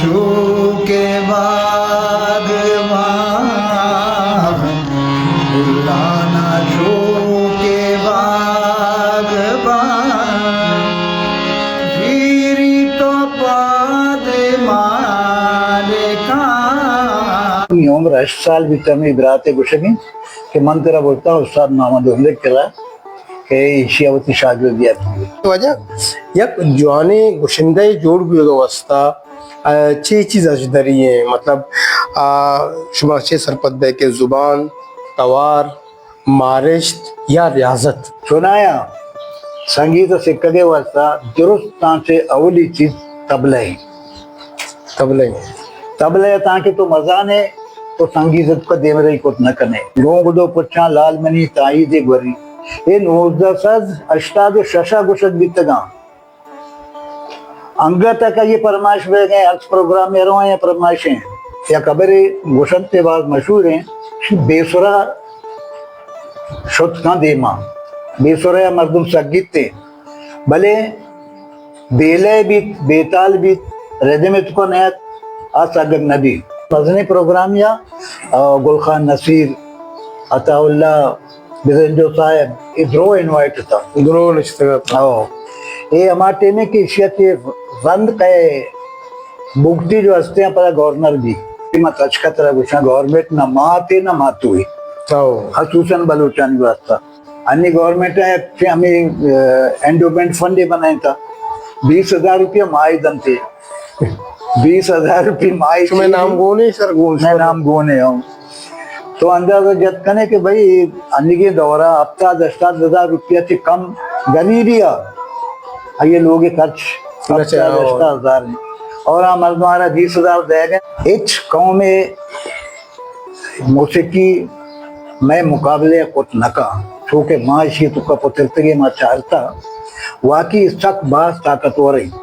چو کہ باغبان، گلانا چو کہ باغبان، زیری تو پاد مالکان۔ منی عمر ہشت سال بیت، ہمے برات ء گوشگ انت کہ من ترا برتاں استاد محمد عمر ء کرا کہ ایشی ء وتی شاگردی ء بگی۔ واجہ، یک جوانیں گشندہ ء جوڑ بوگ ء واستہ، آ، چے چیز اش دری ایں؟ مطلب، آ، شما چے سرپد بئے کہ زبان، توار، مارشت یا ریاضت؟ چونایا سنگیت ء سکگ ء واستہ درستاں چہ اولی چیز طبلہ ایں۔ طبلہ ایں۔ طبلہ ء تانکہ تو مزانے تو سنگیت ء دیمرئی کت نہ کنے۔ گوں گدو پچاں لال منی تائید ء گوری۔ اے نوزدہ سد ہشتاد و شش ء گوشگ بیتگاں۔ انگت ء کہ یہ پرمائش بہ گئے، ہرچ پروگرام ء روائیں پرمائشیں۔ یک خبرے گوشنت ء باز مشہور ہیں، بے سرا شت کن دیما، بے سرا مردم سگیت تے، بلے بیلہ بیت، بیتال بیت، ردم ء توکا نیت، آ سگگ نہ بیت۔ مزنیں پروگرام یا، آ، گل خان نصیر، عطا اللہ، بزنجو صاحب، اے درو انوائٹ اتاں۔ درو نشتگ اتاں۔ او۔ اے ہما ٹیم ہے کہ ایشی ء چہ رند کئے بگٹی جو ہستے ہیں پدا گورنر بھی۔ ما تچکا ترا گوشاں گورنمنٹ نہ ماتے نہ ماتوئی۔ او۔ خصوصاً بلوچانی واسطہ۔ انی گورنمنٹ ء یک چہ ہمیں، اہ، انڈومنٹ فنڈ ء بنائیں تا۔ بیس ہزار روپیہ ماہی دنتے۔ بیس ہزار روپی ماہی شمئے چیزی۔ نام گون ایں سر، گون میں شمئے۔ نام گون ایں، ہاں۔ تو اندازہ جت کنے کہ بھئی، انیگیں دورہ ہفتاد ہشتاد ہزار روپیہ چہ کم غریبی آ، آئی لوگ خرچ اچھا، ہفتاد ہاں۔ ہشتاد ہزار ہیں۔ اور آ مردم آرا بیس ہزار دے گئے۔ ہچ قوم موسیقی مئے مقابلے ء کت نہ کن، چو کہ ما ایشی ء توکا پترتگیں، ما چارتا، واقعی سک باز طاقتور انت۔